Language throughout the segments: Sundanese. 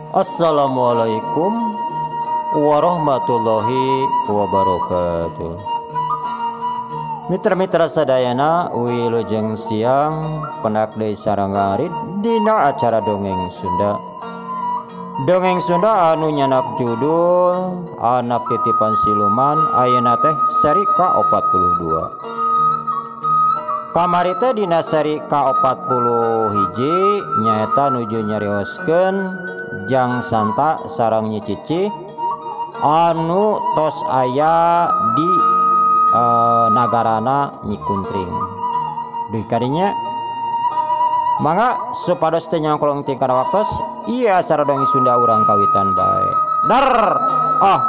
Assalamualaikum warahmatullahi wabarakatuh. Mitra-mitra sadayana wilujeng siang penak deui sareng ngarit dina acara dongeng Sunda. Dongeng Sunda anu nyanak judul Anak Titipan Siluman ayeuna teh seri ka-42. Kamari teh dina seri ka-41 nyaeta nuju nyarioskeun Jang Santa sareng Nyi Cicih anu tos aya di nagarana Nyi Kuntring. Duh kadinya mangga supados teu nyangkolong tingkah waktos ieu acara dongeng Sunda urang kawitan bae. Dar ah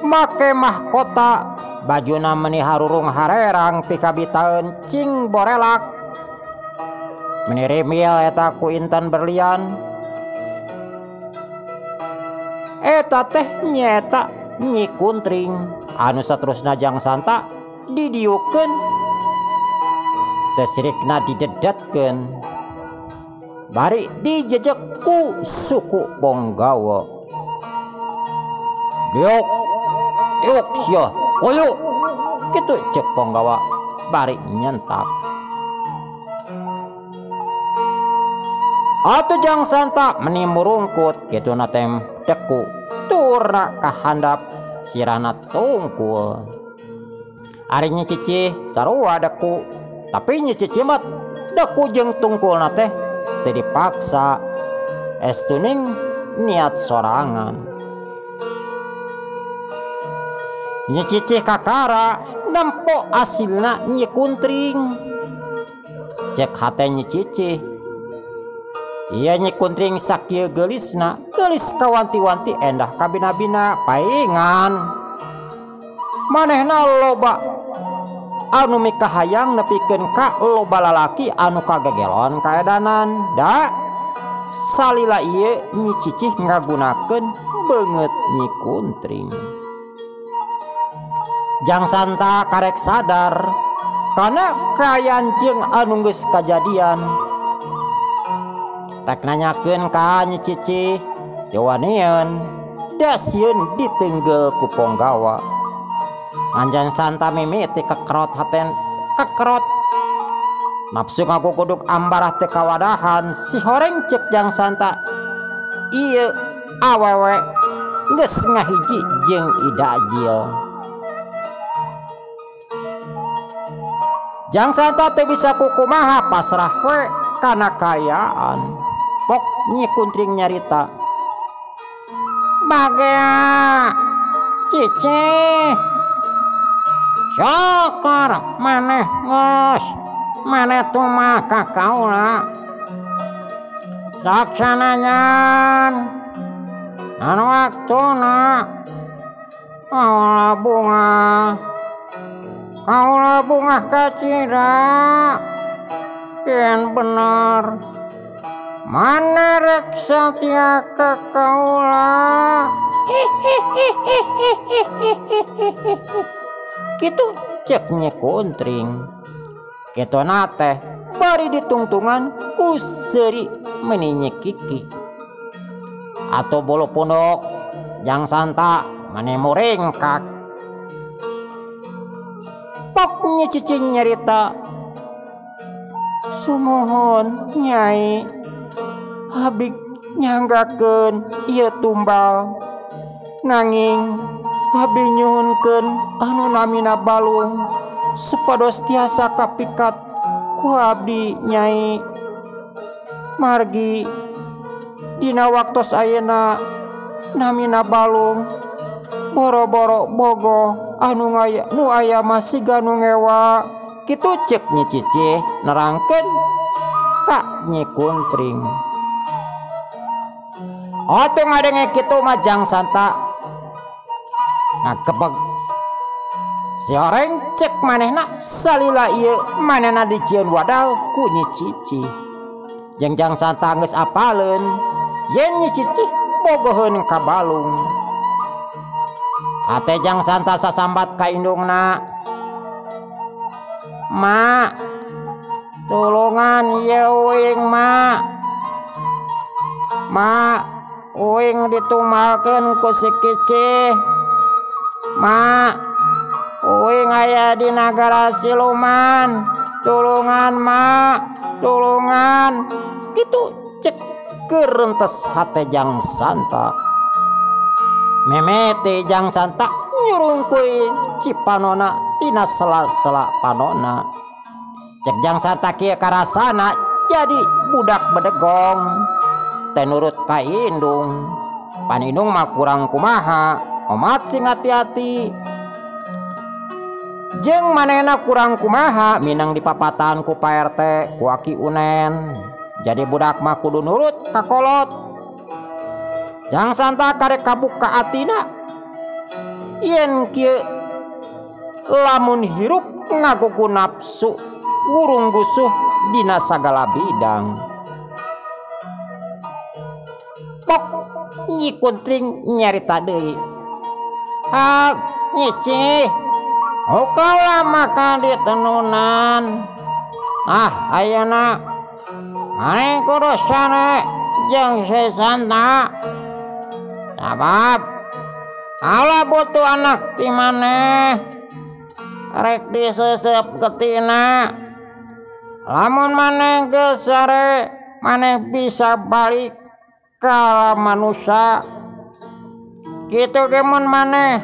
make mahkota bajuna meni harurung harerang pikabitaeun cing borelak meni rimil eta ku intan berlian eta teh nyaeta Nyi Kuntring anu saterusna Jang Santa didiukeun teh sirikna didedetkeun bari dijejek ku suku Ponggawa. Diuk diuk sia koyo kitu cek Ponggawa bari nyentak. Atuh Jang Santa meni murungkut kituna teh deku turna ka handap sirahna tungkul. Ari Nyi Cicih sarua deku, tapi Nyi Cicih mah deku jeung tungkulna teh teu dipaksa, estuning niat sorangan. Nyi Cicih kakara nempo asilna Nyi Kuntring. Cek hate Nyi Cicih, ieu Nyi Kuntring sakieu geulisna, geulis kawanti-wanti endah kabina-bina paingan. Manehna loba anu mikahayang nepikeun ka loba lalaki anu kagegelon kaedanan. Da salila ieu Nyi Cicih ngagunakeun beungeut Nyi Kuntring. Jang Santa karek sadar kana kaayaan jeung anu geus kajadian. Rek nanyakeun ka Nyi Cicih, teu wanieun, da sieun ditenggel ku Ponggawa. Ngan Jang Santa mimiti kekerot haten kekerot. Nafsu ngaguguduk ambarah teu kawadahan, si horeng cek Jang Santa. Ieu awewe geus ngahiji jeung Ida Ajil. Jang Santa teu bisa kukumaha pasrah we kana kaayaan. Pok Nyi Kuntring nyarita, "Bagea Cicih, syukur maneh geus maneh tumah ka kaula. Laksananyan anu waktuna kaula bunga, kaula bungah kacida yen bener mana rek satia ka kaula." Kitu cek Nyi Kuntring. Kituna teh bari ditungtungan ku seuri meni Nyi Kiki. Atau bulu punduk Jang Santa meni muringkak. Pok Nyi Cicih nyarita, "Sumuhun Nyai, abdi nyanggakeun ieu tumbal, nanging abdi nyuhunkeun anu namina balung supados tiasa kapikat ku abdi Nyai. Margi dina waktos ayeuna namina balung boro-boro bogoh anu ngaya nu aya masih nu ngewa." Kitu cek Nyi Cicih nerangkeun ka Nyi Kuntring. Atuh ngadenge kitu mah Jang Santa ngagebeg. Si horeng cek manehna salila ieu manehna dijieun wadal ku Nyi Cicih. Jeung Jang Santa geus apaleun yen Nyi Cicih bogoheun ka balung. Ate Jang Santa sasambat ka indungna, "Ma, Tulungan ieu uing ma. Ma uing ditumalkeun ku si Kicih. Ma uing aya di nagara siluman. Tulungan ma, tulungan. Kitu cek kerentes hate Jang Santa. Memete Jang Santa nyurungkuy cipanona tina sela-sela panona. Cek Jang Santa kieu karasana jadi budak bedegong. Teh nurut ka indung. Pan indung mah kurang kumaha, omat sing hati-hati. Jeung manehna kurang kumaha minang dipapatan ku Pak RT ku Aki Unen. Jadi budak mah kudu nurut ka kolot. Jang Santa karek kabuka atina. Yen kieu lamun hirup ngagugu nafsu gurung gusuh dina sagala bidang. Pok Nyi Kuntring nyarita deui. Hak nyicih. Oh kaulah maka ditenunan. Ah ayeuna maneh kudu sare jeung si Santa. Sabab kaula butuh anak ti maneh. Rek disesep getina. Lamun maneh geus sare, maneh bisa balik ka alam manusia. Kitu ge mun maneh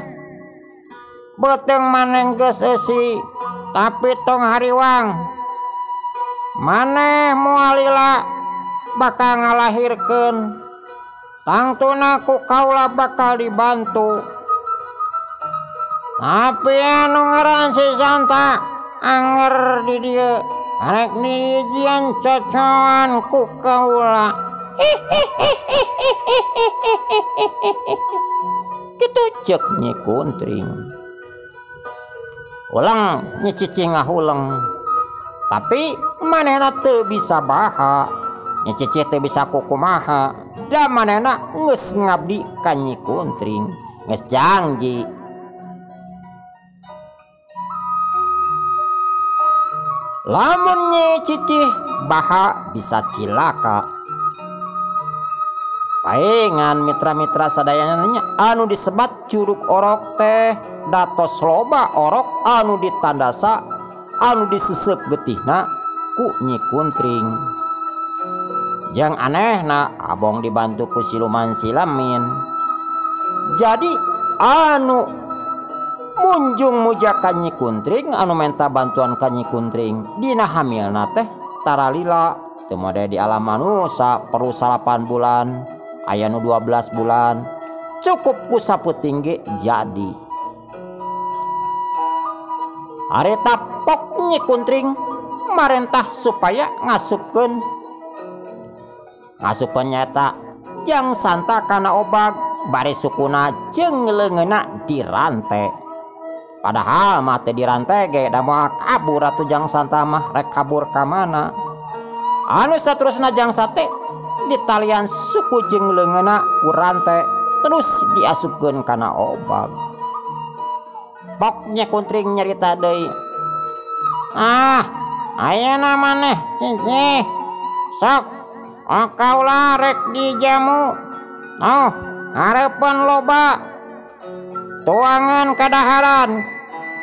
beuteung maneh geus eusi, tapi tong hariwang. Maneh moal lila bakal ngalahirkeun. Tangtuna ku kaula bakal dibantu. Tapi anu ngaran si Santa anger di dieu arek dijian cocoan ku kaula. Kitu ceuk Nyi Kuntring. Ulang Nyi Cicih ngahuleng. Tapi manehna teu bisa baha. Nyi Cicih teu bisa kukumaha. Da manehna geus ngabdi ka Nyi Kuntring, geus janji. Lamun Nyi Cicih baha bisa cilaka. Paengan mitra-mitra sadayana nya anu disebat curug orok teh datos loba orok anu ditandasa anu disesep getihna ku Nyi Kuntring. Jeung anehna abong dibantu ku siluman silamin. Jadi anu munjung muja ka Nyi Kuntring anu menta bantuan ka Nyi Kuntring dina hamilna teh taralila teu mode di alam manusa perlu 8 bulan. Aya nu 12 bulan cukup ku saputing ge jadi. Harita pok Nyi Kuntring marentah supaya ngasupkeun nyata Jang Santa kana obag bari sukuna jeung leungeunna dirante. Padahal mah teu dirante ge da moal kabur atuh Jang Santa mah rek kabur ka mana. Anu saterusna Jang Sate ditalian suku jeung leungeunna ku rante terus diasupkeun kana obag. Pok Nyi Kuntring nyarita deui. Ah, ayeuna maneh cicih. Sok kaula rek dijamu. Noh, hareupeun loba tuangan kadaharan.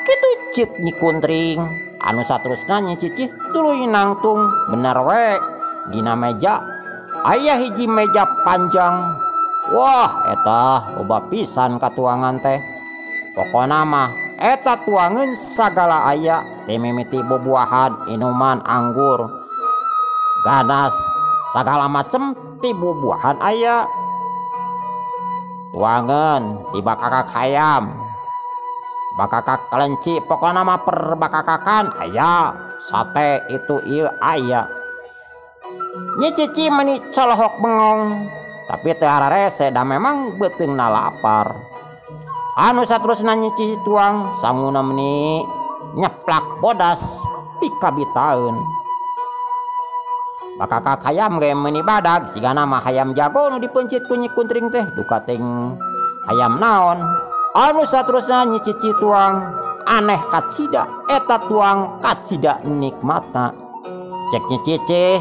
Kitu ceuk Nyi Kuntring. Anu saterusna Nyi Cicih tuluy nangtung bener we dina meja. Aya hiji meja panjang. Wah, eta loba pisan katuangan teh. Pokona mah eta tuangeun sagala aya teh mimiti bubuahan, inuman, anggur, ganas, sagala macem ti bubuahan aya. Tuangeun di bakakak hayam, bakakak kelenci, pokona mah perbakakakan aya, sate itu ieu aya. Nyi Cicih meni colohok bengong, tapi teu hararese da memang beuteungna lapar. Anu saterusna Nyi Cicih tuang sanguna meni nyeplak bodas pikabitaeun. Bakakak hayam ge meuni badag sigana mah hayam jago nu dipeuncit ku Nyi Kuntring teh duka ting hayam naon. Anu saterusna Nyi Cicih tuang aneh kacida eta tuang kacida nikmatna. Cek Nyi Cicih.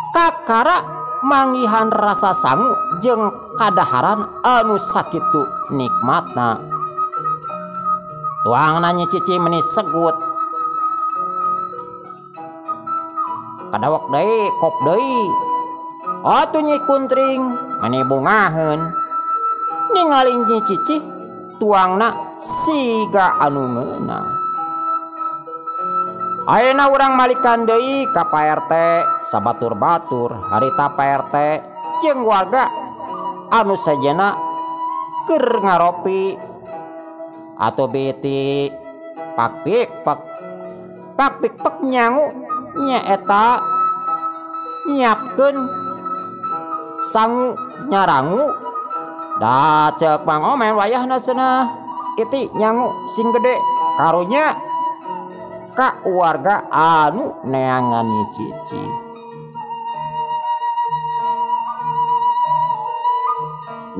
Kakara manggihan rasa sangu jeung kadaharan anu sakitu nikmatna. Tuangna Nyi Cicih meni segut. Kadawak deui kop deui. Atuh Nyi Kuntring meni bungaheun. Ningali Nyi Cicih tuangna siga anu ngeunah. Ayeuna urang malikan deui ka Pak RT sabatur-batur harita Pak RT jeung warga anu sejenna keur ngaropi atuh biti pakpik-pek pakpik-pek nyangu nyaeta nyiapkeun sangu nyarangu da ceuk Mang Omen wayahna cenah iti nyangu sing gede karunya ka warga anu neangan Nyi Cicih.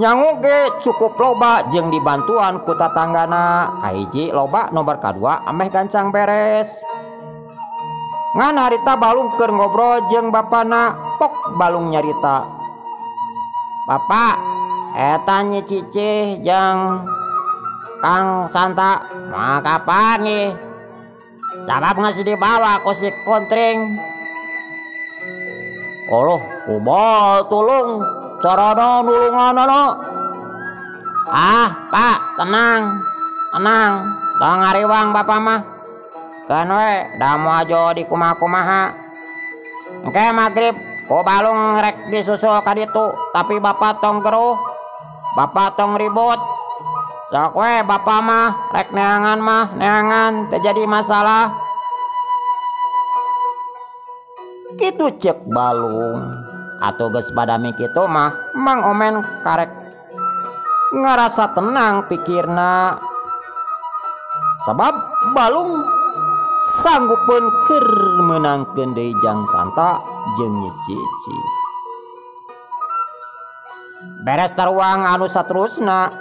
Nyangu ge cukup loba jeung dibantuan ku tatanggana. Kahiji loba nomor kadua ameh gancang beres. Ngan harita Balung keur ngobrol jeung bapana, pok Balung nyarita. Bapak, eta Nyi Cicih jeung Kang Santa mah kapan nih? Sabab geus dibawa ku si Kuntring. Oloh, kumaha tulung carana nulunganana? Ah, Pak, tenang. Tenang, tong ngariwang bapak mah. Keun we, da moal jo di kumaha-kumaha. Engke magrib ku Balung rek disusul ka ditu, tapi bapak tong geruh. Bapak tong ribut. Sok we bapak mah rek neangan mah neangan teu jadi masalah. Kitu cek Balung. Atuh geus badami kitu mah Mang Omen karek ngarasa tenang pikirna. Sabab Balung sanggupeun keur meunangkeun deui Jang Santa jeung Nyi Cicih. Beres taruang anu saterusna,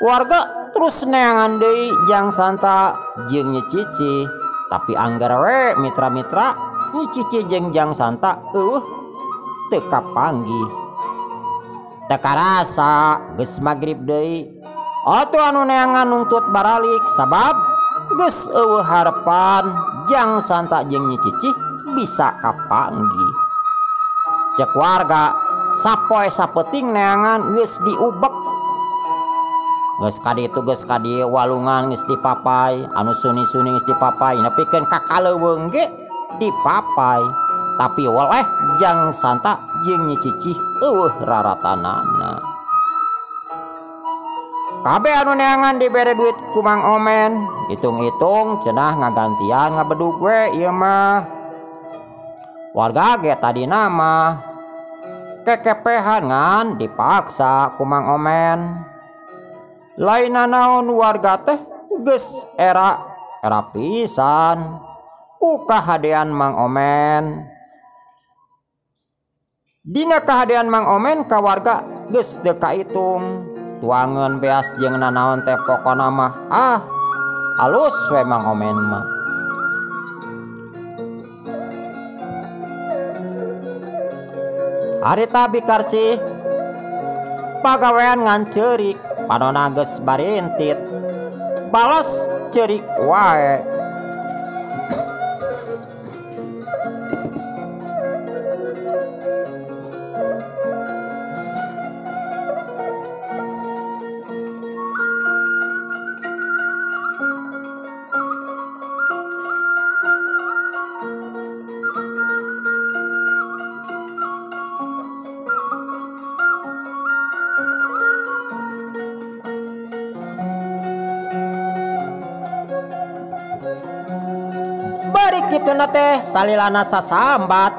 warga terus neangan deui Jang Santa jeung Nyi Cicih. Tapi anggar we mitra-mitra Nyi Cicih jeung Jang Santa eueuh teu kapanggih. Teu karasa geus magrib deui. Atuh anu neangan nungtut baralik sabab geus eueuh harepan Jang Santa jeung Nyi Cicih bisa kapanggih. Cek warga sapoe sapeting neangan geus diubek. Geus ka ditu geus ka dieu walungan geus dipapai, anu suni-suni geus dipapai, nepikeun ka kaleuweung ge dipapai. Tapi weleh Jang Santa jeung Nyi Cicih eueuh raratanana. Kabeh anu neangan dibere duit ku Mang Omen, hitung-hitung cenah ngagantian ngabedug we ieu mah. Warga ge tadina mah kekepehan ngan dipaksa ku Mang Omen. Lain nanaon warga teh geus era era pisan ku kahadean Mang Omen. Dina kahadean Mang Omen ka warga geus teu kaitung. Tuangeun beas jeung nanaon teh pokona mah ah alus we Mang Omen mah. Harita bikarsih pagawean ngan ceurik, panona geus barintit balas ceurik wae. Kituna teh salilana sasambat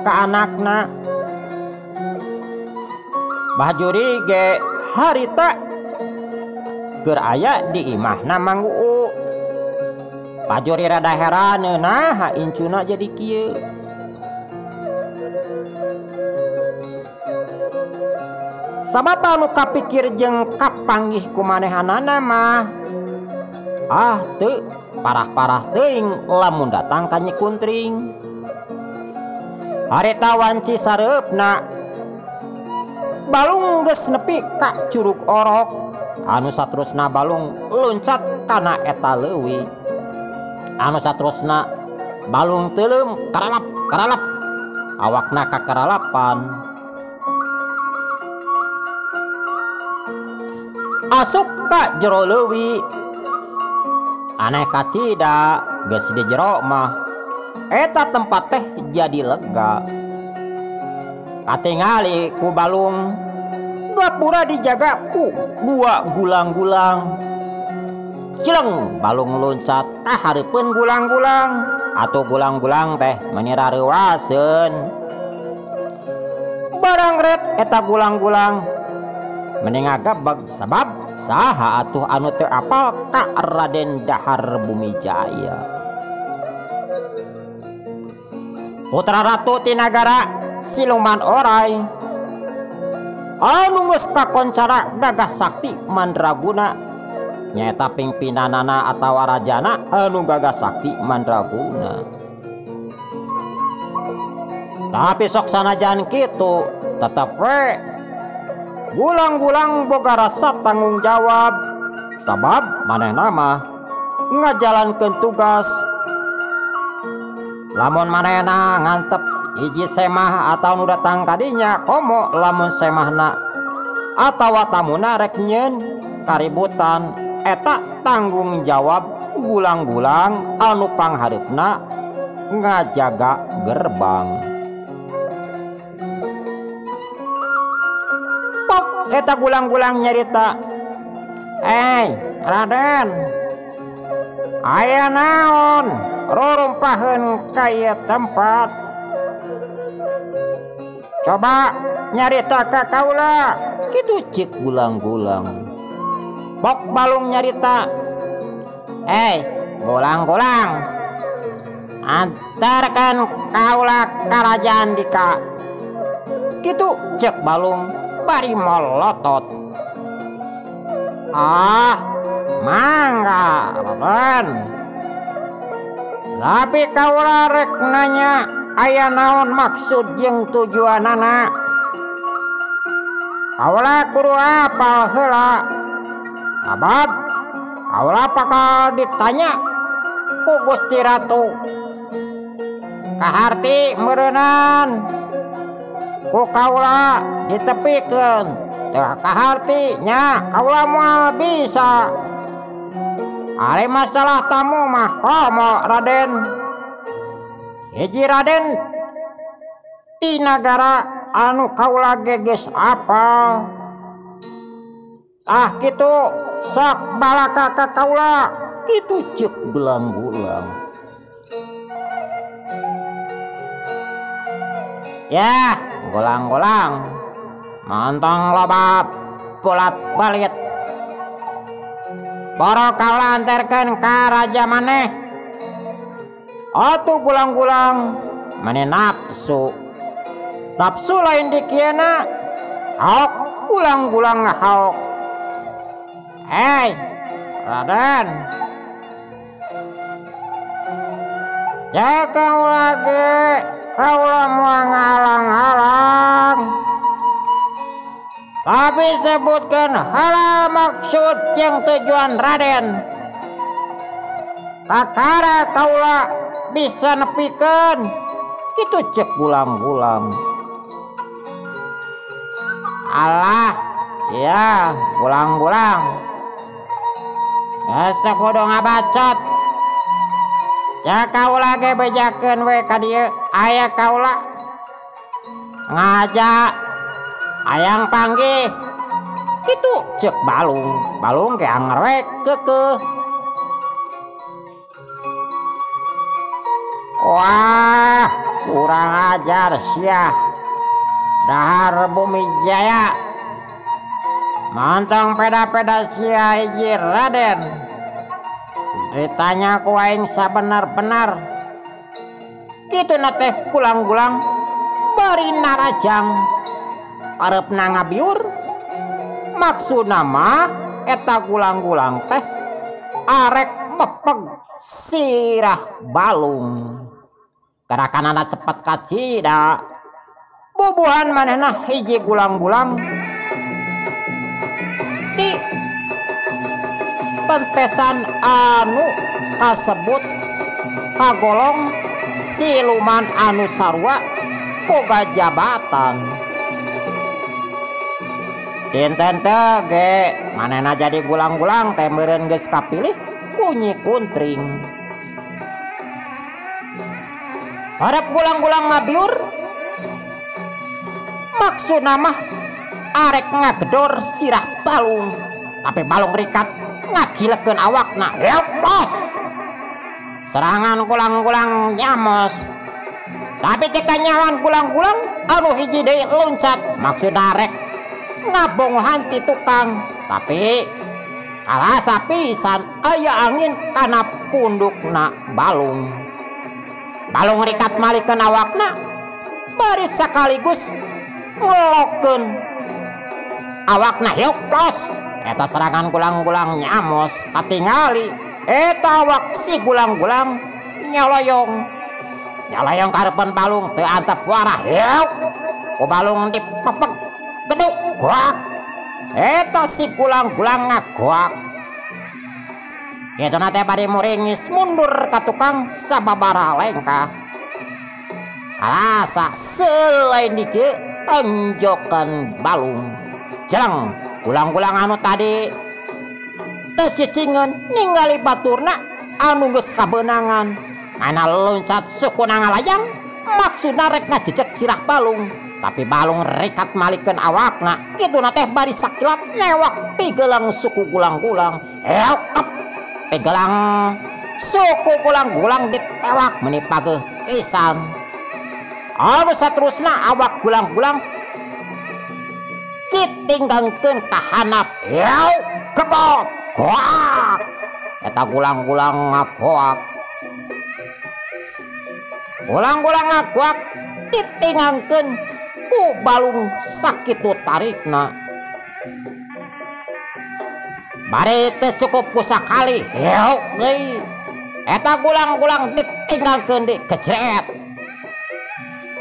ka anakna. Bajuri ge harita keur aya di imahna Mang Uu. Bajuri rada heran naha incuna jadi kieu. Sabab anu kapikir jeung kapanggih ku manehanana mah Ah teu parah-parah teuing lamun datang ka Nyi Kuntring. Harita wanci sareupna balung geus nepi ka Curug Orok anu saterusna balung loncat kana eta leuwi. Anu saterusna balung teuleum karalap karalap awakna kakaralapan. Asup ka jero leuwi. Aneh kacida geus di jero mah eta tempat teh jadi lega. Katingali ku balung gapura dijaga ku dua gulang-gulang. Cileng balung loncat ka hareupeun gulang-gulang atau gulang-gulang teh meuni rareuwaseun. Barang ret eta gulang-gulang mending ngagabeg sabab saha atuh anu teu apal ka Raden Dahar Bumi Jaya. Putra Ratu ti nagara siluman orai anu geus kakoncara gagah sakti mandraguna nyaeta pingpinanana atawa rajana anu gagah sakti mandraguna. Tapi sok sanajan kitu tetep we gulang-gulang boga rasa tanggung jawab sabab manehna mah ngajalankeun tugas. Lamun manehna ngantep hiji semah atau nu datang kadinya komo lamun semahna atawa tamuna rek nyeun kaributan eta tanggung jawab gulang-gulang anu panghareupna ngajaga gerbang. Pok eta gulang-gulang nyarita, "Eh, Raden, aya naon rurumpaheun ka ieu tempat? Coba nyarita ka kaula." Kitu cik gulang-gulang. Pok balung nyarita, "Eh, gulang-gulang, antarkan kaula karajaan dika." Kitu cek balung bari molotot. "Ah, mangga, Raden. Tapi kaula rek nanya aya naon maksud jeung tujuanana. Kaula kudu apal heula. Sabab kaula bakal ditanya ku Gusti Ratu. Kaharti meureunan ku kaula ditepikeun. Teu kaharti nya kaula moal bisa. Ari masalah tamu mah komo Raden. Hiji Raden ti nagara anu kaula ge geus apal. Tah kitu sok balaka ka kaula." Kitu ceuk gulang-gulang. "Yah, gulang-gulang, montong loba bulat balit. Boro kaula anterkeun ka raja maneh." Atuh gulang-gulang meni nafsu. Nafsu lain dikiena. Haok gulang-gulang ngahaok. "Hei, Raden, ya kaula ge kaula moal ngalang-halang. Tapi sebutkan hala maksud yang tujuan Raden. Kakara kaula bisa nepikeun." Kitu cek gulang-gulang. "Alah, ya gulang-gulang. Geus teu kudu ngabacot. Cek kaula ge bejakeun we ka dieu aya kaula ngaja hayang panggih." Kitu cek balung. Balung ge anger we keukeuh. "Wah, kurang ajar sia. Dahar Bumi Jaya. Montong peda-peda sia hiji Raden. Ditanya ku aing sabenar-benar." Kitu na teh gulang-gulang bari narajang. Pareupna ngabiur. Maksudna mah eta gulang-gulang teh arek dipepeg sirah balung. Gerakanana cepet kacida. Bubuhan manehna hiji gulang-gulang di pentesan anu kasebut kagolong siluman anu sarua boga jabatan. Dinten teh ge manehna jadi gulang-gulang teh meureun geus kapilih ku Nyi Kuntring. Harap gulang-gulang ngabiur maksudna mah arek ngagedor sirah balung, tapi balung rikat ngagilekeun awakna. Bos. Serangan gulang-gulang nyamos. Tapi kekanyawan gulang-gulang anu hiji deui loncat maksudna rek ngabongohan ti tukang, tapi kalasa pisan aya angin kana pundukna balung. Balung rikat malikeun awakna bari sakaligus ngelokeun awakna hiuk los. Eta serangan gulang-gulang nyamos katingali eta awak si gulang-gulang nyaloyong. Nyaloyong karepan balung teu antep warah hiuk ku balung dipepeg geduk goak. Eta si gulang-gulang ngagoak. Kituna teh bari muringis mundur ka tukang sababaraha lengkah. Kalasa selain dikieu tonjokan balung. Jeleng gulang-gulang anu tadi teu cicingeun ningali baturna anu geus kabeunangan. Mana loncat sukuna ngalayang maksudna rek ngajejek sirah balung. Tapi balung rikat malikeun awakna kituna teh bari sakilat newak pigelang suku gulang-gulang. Eok pigelang suku gulang-gulang ditewak meni pageuh pisan. Anu saterusna awak gulang-gulang ditinggangkeun ka handap. Eok kebot goak. Eta gulang-gulang ngagoak. Gulang-gulang ngagoak ditinggangkeun ku balung sakitu tarikna. Bari teu cukup ku sakali heuk deui. Eta gulang-gulang ditinggalkeun deui kejret.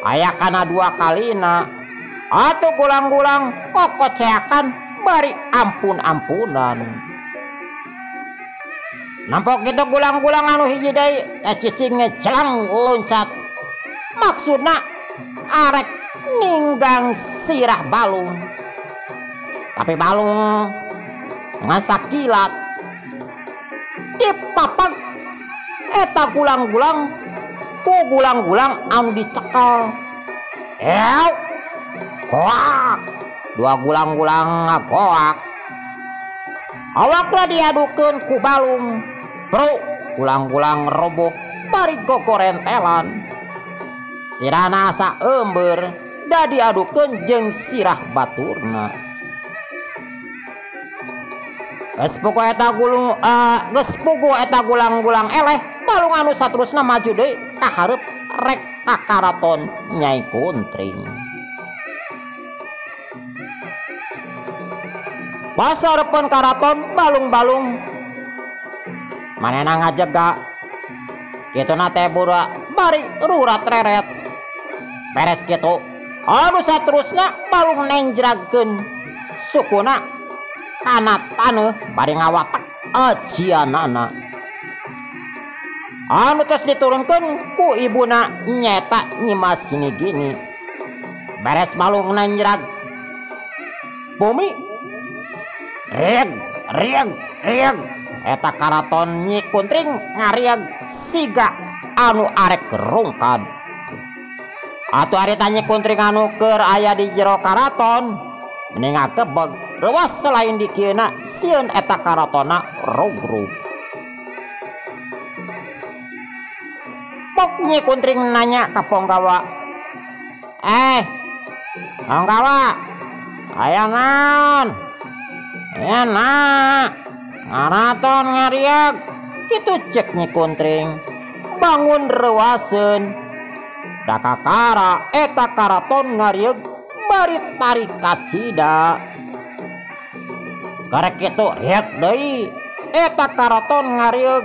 Aya kana dua kalina. Atuh gulang-gulang kokoceakan bari ampun-ampunan. Nampok kitu gulang-gulang anu hiji deui cicing ngejelang loncat. Maksudna arek ninggang sirah balung. Tapi balung ngasakilat dipapag eta gulang-gulang ku gulang-gulang anu dicekel. Ew goak. Dua gulang-gulang ngagoak. Awakna diadukeun ku balung. Bro, gulang-gulang roboh bari gogorentelan. Sirahna asa ember da diadukeun jeung sirah baturna. Geus puguh eta gulung geus puguh eta gulang-gulang eleh, balung anu saterusna maju deui ka hareup rek ka karaton Nyai Kuntring. Pas hareupeun karaton balung-balung manehna ngajega. Kituna teh bura bari rurat reret. Beres kitu anu saterusna balung nenjragkeun sukuna kana taneuh bari ngawatek ajianana. Anu tos diturunkeun ku ibuna nyeta Nyimas Gini. Beres balung nenjrag bumi rieg rieg rieg eta karaton Nyi Kuntring ngarieg siga anu arek rungkad. Atuh ari Nyi Kuntring anu keur aya di jero karaton meni ngakebeg reuwas selain dikieuna sieun eta karatonna rugrug. Pok Nyi Kuntring nanya ka Ponggawa, Ponggawa, aya naon? Aya na karaton ngarieg." Kitu cek Nyi Kuntring. Bangun reuwaseun. Da kakara eta karaton ngarieg bari tarik kacida. Karek kitu rieg deui eta karaton ngarieg